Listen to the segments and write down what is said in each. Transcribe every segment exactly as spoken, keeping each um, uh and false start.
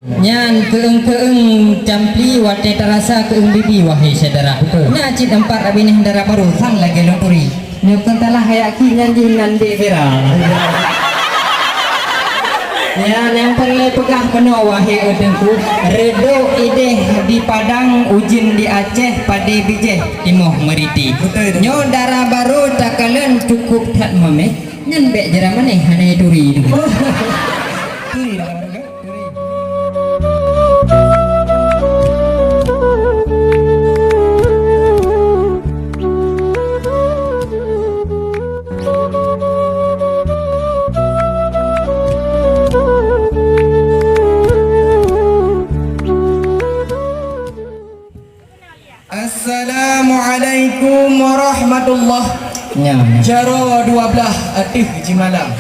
Nyan keueung-keueung campli watée tarasa keueung bibi, wahé syedara. Beutôi. Na cit empat binéh dara barô sang lagée lôn turi. Nyoe kon talah hayak ki nyan jih nan dek Vera. Nyan nyang peureulée peugah meunoe, wahé e teungku, reudok idéh di Padang, ujeuen di Aceh, padé bijéh, timoh meuriti. Beutôi. Nyoe dara barô takalon cukôp that mameh, nyan bék jira manéh hana turi. Turi. Assalamualaikum warahmatullah. Nyan. Jaroe dua blaih ateueh jimalam.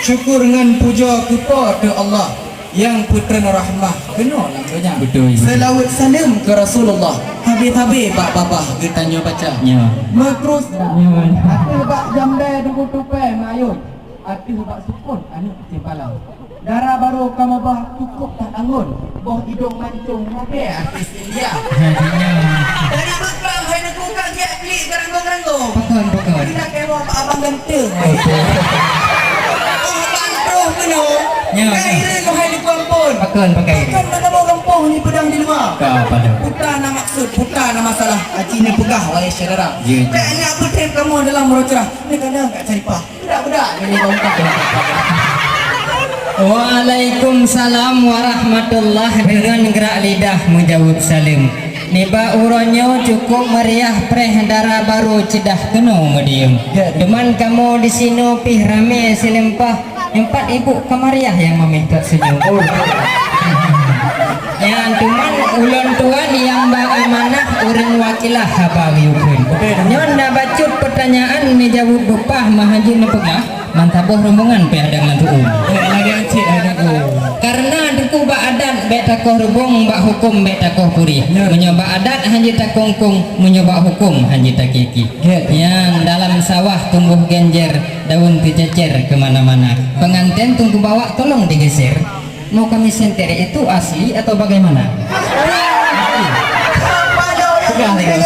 Syukur ngon pujoe keu Po teu Allah nyang peutreun rahmah keunoe lam donya. Beutôi. Seulaweuet saleuem keu Rasulullah, habéh-habéh bak babah geutanyoe baca. Nyan. Meukrus. Nyan. Ateueh bak jamdée duku tupée mayôn. Ateueh bak sukon aneuk ceumpalang. Dara barô kamoe bah cukôp that anggun, boh idong mancong lagée artis India. Hai, nyan. Dari beuklam hai neukukang jak klik geuranggung-ranggung. Pakon, pakon. Bila kemoh bak abang ganteng. Oke. Oh, bang troh keunoe. Nyan. Kai re keuhai neukeuampon. Pakon, pakon. Pakon na kamoe gampông ni peudang di luwa. Ka, pada. Buta na maksud, buta na masalah. Aci neupeugah, wahai syedara. Ya, ya. Bék na peutreb kamoe dalam uroe cerah. Neukadang ka caripah. Budak-budak nyoe bangka. Waalaikumsalam warahmatullah, deungon grak lidah meujaweueb saleuem. Nibak uroe nyoe cukôp meuriah, preh dara barô ceudah keunoe meudiem. Teuma kamoe disinoe pih ramé sileumpah, empat ibu kamariah nyang mameh that seunyum. Nyan teuma ulôn tuan nyang ba amanah ureuëng wakilah haba geuyue kheun. Nyoe na bacut peutanyaan neujaweueb beupah meuhajeuet neupeugah, mantap boh rombongan pih ada ngon tu'um. Lagée cit ada ku. Karena teungku bak adat bék takoh reubong, bak huköm bék takoh puri. Ya. Meunyoe bak adat hana takongkong, meunyoe bak huköm hana takieki. Ya. Nyan dalam sawah tumbuh genjer, daun teucecer keu mana-mana. Pengantin teungku bawa tolong digeser. Mau kami senter itu asli atau bagaimana? Peugah lagi.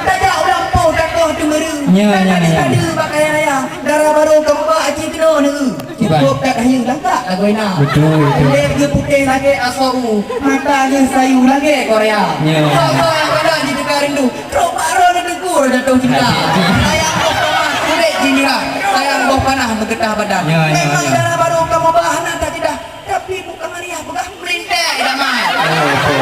Tajak u lampôh takoh teumeureue. Ya, ya, ya. Tadi bak kaya raya, dara barô keumpak aci keunoe neu. Cukup tak hayu langkah lagoina. Betul, betul. Kulit geuputéh lagée asoe u, mata geuh sayu lagée Korea. Ya. Soe-soe nyang pada jiteuka rindu, trok bak roh neutegur jatuh cinta. Aji, aji. Sayang boh panah kulit jimirah, sayang boh panah meugeutah badan. Ya, ya, ya. Memang dara barô kamoe bah hana tacidah. Tapi bukan Maria peugah meulintèe idaman. Oh, betul.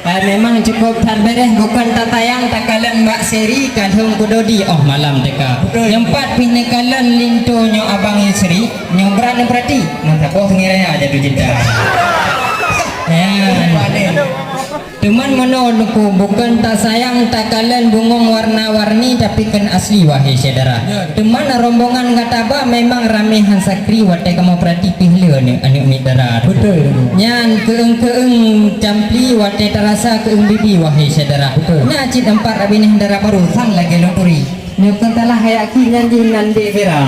Eh, memang cukup that beureh, bukon tatayang takalon bak seri, kadhong kudodi oh malam teuka. Betul. Nyempat pih neukalon linto nyoe Abang Yusri, nyoe brat neupeurati, mantap boh ngi raya jatuh cinta. Ya. Teuma meunoe teungku, bukon tasayang takalon bungong warna-warni, tapi kon asli, wahai syedara. Ya. Teuma rombongan gata ba memang ramé han sakri, watée kamoe peurati pih le aneuk, aneuk miet dara. Betul. Nyan keueung-keueung campli, watée tarasa keueung bibi, wahai syedara. Betul. Na cit empat binéh dara barô sang lagée loteri. Nyoe kon talah hayak ki nyan jih nan dek Vera.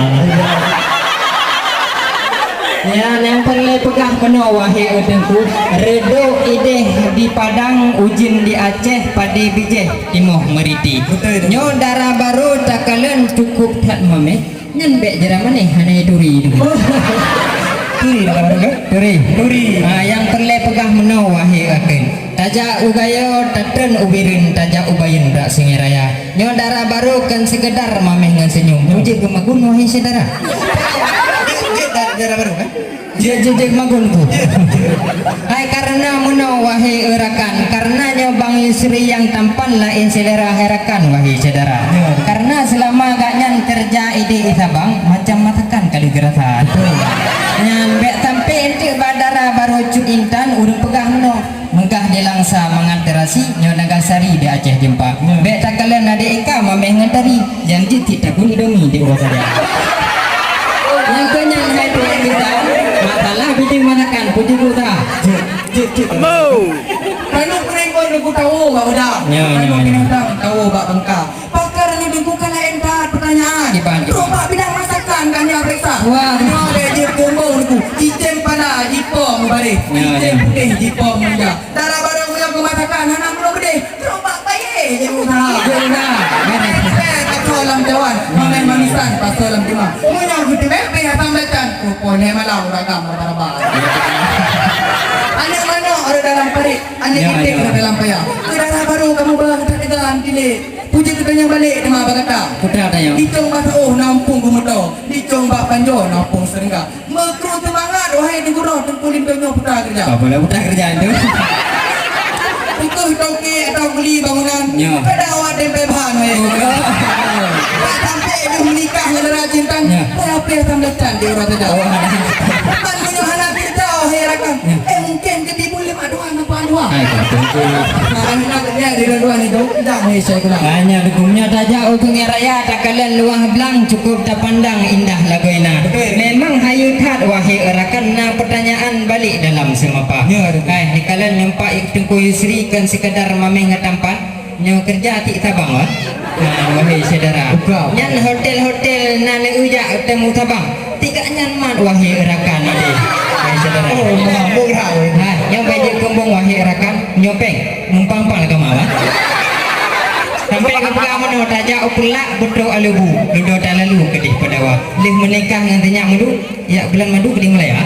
Nyan nyang peureulée peugah meunoe, wahé e teungku, reudok idéh di Padang, ujeuen di Aceh, padé bijéh, timoh meuriti. Beutôi tu. Nyoe dara barô takalon cukup that mameh, nyan bék jira manéh hana turi tu. Turi dara barô kan? Turi. Turi. Ah, nyang peureulée peugah meunoe, wahé e kheun. Tajak u Gayo, tatreun u Bireuen, tajak u Bayeuen bak Sungai Raya. Nyoe dara barô kon seukeudar mameh ngon seunyum. Nyoe. Beujeuet geumagun, wahé syedara. Jeuet, jeuet dara, dara barô, kan? Jeuet, jeuet, jeuet geumagun ku. Hai, kareuna meunoe, wahé e rakan, kareuna nyoe Bang Yusri nyang tampan laén seulera hai rakan, wahé syedara. Nyoe. Kareuna seulama gobnyan keureuja idéh i Sabang, macam masakan ka lheueh geurasa. Betul. Nyan bék sampai eunteuk bak dara barô cut intan ureuëng peugah meunoe. Meugah di Langsa mangat teurasi, nyoe Nagasari di Aceh Jeumpa. Ya. Bék takalon adék Ika mameh ngon tari, janji cit takun Indomie di uroe saja. Nyang keu nyan hai tuan kita, masalah bidik masakan, puji buta. Jeuet, jeuet, jeuet. Kanu peureung kon lagu tawo bak uda. Ya, ya, kanu ya. Binatang tawo bak bangka. Pakar ni bingkukan laén that pertanyaan. Kiban, kiban. Trok bak bidang masakan kan nyang peuriksa. Wah. Nyoe dek jeuet keumbong niku. Icen pala, jipo mubarek. Ya, ya. Putih jipom manja. Dara barô meunyoe keumasakan hana meunurot beudeh. Trok bak payé jadi usaha. Jadi usaha. Eh, pasoe lam cawan, mamèh manisan, pasoe lam teuma. Meunyoe geuteumé pih asam lacan, pukon lhèe malam uragam raba-raba. Aneuk manok rot dalam parit, aneuk iték rot dalam paya. Keu dara barô kamoe bang that teuga anti lé. Puji keu tanyong balek teuma bak gata. Putra tanyong. Dicong bak saôh na umpung geumeuto, dicong bak panjoe na umpung seureuga. Meukru seumangat, wahé teuguroh, Teungku Lintô nyoe putra keureuja. Apa lah putra keureuja tu? Ikôt toke atau guli bangunan. Nyo. Pada awak tempé bahan, wahé. Oh, oh. Tak sampai deuh menikah ngon dara cinta. Nyo. Saya apa yang tambah cantik orang saja. Oh. Bukan meunyoe hana keureuja, wahé rakan. Nyo. Eh, mungkin ke timbul lima dua, nampak dua. Hai, betul. Nah, anak dia di dua itu, jangan saya kena. Hanya dukungnya tajak ukungnya raya, takalon luah blang, cukup tapandang indah lagoina. Betul. Memang hayu that, wahé rakan, na pertanyaan balik dalam seumapa. Ya, betul. Hai, dikalon nyumpak Teungku Yusri kon sekadar mamèh ngon tampan, nyoe keureuja tik tabang, wah. Nah, wahé syedara. Buka. Nyan hotel-hotel na lé ujak temu tabang. Tigak nyan mat, wahé rakan, idéh. Wahé syedara. Oh, mabuk dah. Ha, nyang bajik keumbong, wahé rakan, nyoe péng. Numpang pang agama, wah. Sampai geupeugah meunoe, tajak u Peureulak, beutôi aleue bu. Dudoe talalu keudéh Padawa. Lheuh meunikah ngon sinyak madu, yak bulan madu keudéh Malaya.